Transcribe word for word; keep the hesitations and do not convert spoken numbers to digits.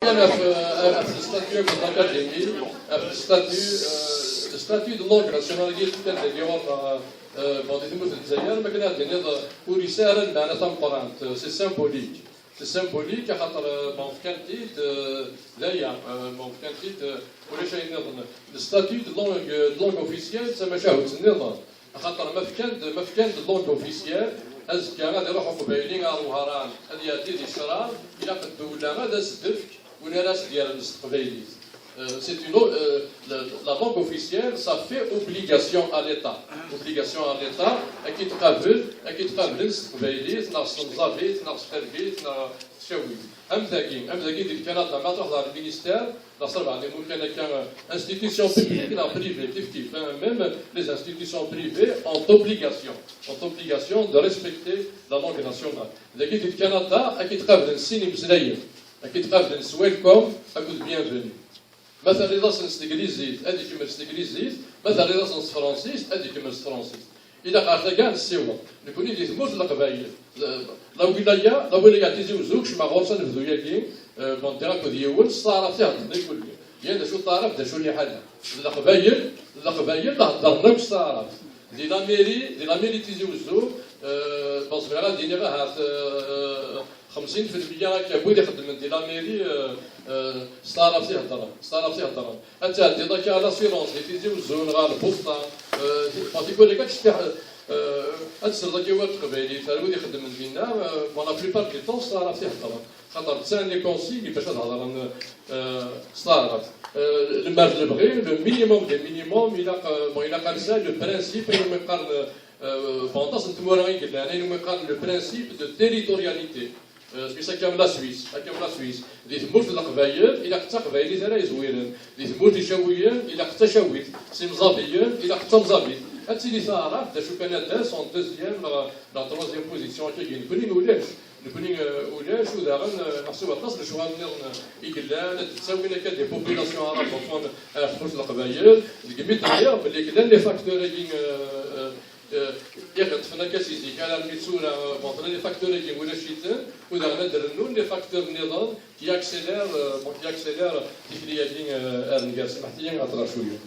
Kan ɣef, ɣef le statut akked l'académie, ɣef le statut, euh, le statut de langue nationale i d-fkan dagi ɣur-neɣ, euh, bon, di tmurt n Lezzayer, ma kan ad d-tiniḍ, euh, ur yesɛi ara lmeɛna tameqqrant, euh, c'est symbolique. C'est symbolique, axaṭer, euh, bon, fkan-t-id, euh, d aya, euh, bon, fkan-t-id, euh, ulac ayen nniḍen. Le statut de langue, de langue officielle, d tamacahut nniḍen. Axaṭer ma fkan-d, ma fkan-d langue officielle, azekka ad iruḥ uqbayli ar Wehran, ad iɛeddi di ccṛeɛ, ilaq ddewla ad as-d-tefk win ara as-d-yerren s teqbaylit. Euh, c'est une o-, euh, la, la langue officielle, ça fait obligation à l'État. Obligation à l'État, ad k-id-qabel, ad k-id-qablen s teqbaylit, neɣ s temẓabit, neɣ s tarbit, neɣ s tcawit. Am tagi, am tagi di Kanada, ma truḥeḍ ɣer le ministère, neɣ s rbeɛ n yimukan akka, institution publique neɣ privée, kif kif, hein, même les institutions privées ont obligation, ont obligation de respecter la langue nationale. Dagi di Kanada, ad k-id-qablen s sin imeslayen, ad k-id-qablen s welcome akked bienvenue. Ma terriḍ-asen s teglizit, ad ikemmel s teglizit, ma terriḍ-asen s tefransist, ad ikemmel s tefransist. Ilaq ɣer taga ad nessiweḍ. Nekni di tmurt n Leqbayel, la wilaya, la wilaya n Tizi Wezzu, kecmeɣ ɣur-s anebdu-yagi, euh, bon, ddiɣ akked yiwen, s taɛrabt i heddren i kulli. Yan d acu taɛrabt, d acu liḥala. D Leqbayel, d Leqbayel la heddren akk s taɛrabt. Di la mairie, di la mairie Tizi Wezzu, euh, bon, zemreɣ ad d-iniɣ ahat, euh, xemsin fi lmeyya akka n wid ixeddmen di la mairie, euh, euh, s taɛrabt i heddren, s taɛrabt i heddren. Ad tɛeddiḍ akka à l'assurance di Tizi Wezzu neɣ ɣer lbusṭa, euh, bon, tikwal akka ad tecbeḥ, euh, ad tesleḍ akka war teqbaylit, ar wid ixeddmen dinna, euh, bon, la plupart du temps s taɛrabt i heddren. Xaṭer ttɛan les consignes bac ad hedren, euh, s taɛrabt. Euh, lemmer d lebɣi, le minimum des minimum, ilaq, euh, bon, ilaq ad nesɛi le principe, ayen umi qqaren, euh, bon, aṭas n tmura i yellan, ayen umi qqaren le principe de territorialité. Euh, s-, akka am la Suisse, akka am la Suisse. Di tmurt n Leqbayel, ilaq d taqbaylit ara yezwiren. Di tmurt n Icawiyen, ilaq d tacawit. S imẓabiyen, ilaq d tamẓabit. Ad tili taɛrabt, d acu kan ad d-tas en deuxième neɣ, neɣ troisième position, akka, nekkni ulac. Nekkni, euh, ulac, u daɣen, euh, meḥsub aṭas n lecɣal nniḍen, euh, i yellan, ad d-ttawin akka des populations arabophones, euh, ɣer tmurt n Leqbayel. Deg mi d-nniɣ belli llan les facteurs-agi, euh, euh, euh, i ɣ-iṭṭfen akka si zik, alarmi d tura, euh, bon, llan les facteurs-agi ulac-iten, u daɣen ad d-rennun les facteurs nniḍen qui accélèrent, euh, bon, qui accélèrent tikli-agi, euh, ar nnger. Smaḥet-iyi ad ṭṭreɣ cwiya.